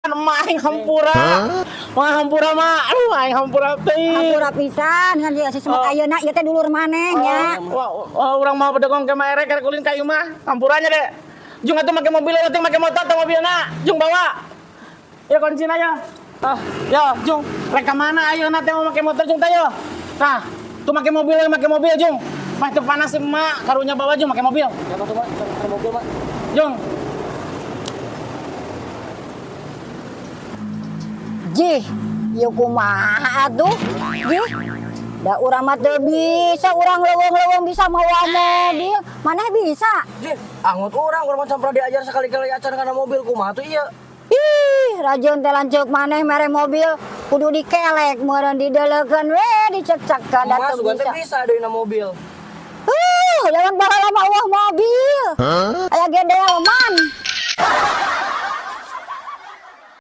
Emak, aing hampura. Mah, hampura, mah. Aduh, aing hampura teuing. Hampura pisan ngan ieu si semut Oh. ayeuna ieu teh dulur maneh nya. Wah, wah, urang mah bedegong ke mah erek erek ulin ka ieu mah. Hampuranya deh. Jung atuh make mobil leutik, make motor atau mobilna. Jung, bawa. Ya, kuncina ya. Ah, ya, Jung. Rek ka mana ayeuna teh mau make motor, Jung, teh yo? Tah, tuh make mobil, make mobil, Jung. Mah teu panas sih, Mak. Karunya bawa, Jung, make mobil. Ya tuh, Mak, ke mobil, Mak. Jung. Jih, ieu kumaha atuh? Jih. Da urang mah teu bisa, urang leuweung-leuweung bisa mawa mobil. Maneh bisa? Jih, angut urang, urang mah can pernah diajar sekali-kali acan kana mobil, kumaha tuh iya? Ih, rajeun teh lanceuk maneh mere mobil kudu dikelek meureun, dideleukeun we, dicekcek da Mas, teu sugan teh bisa. Bisa deui na mobil. Jangan baheula mah euweuh mobil. Aya ge delman.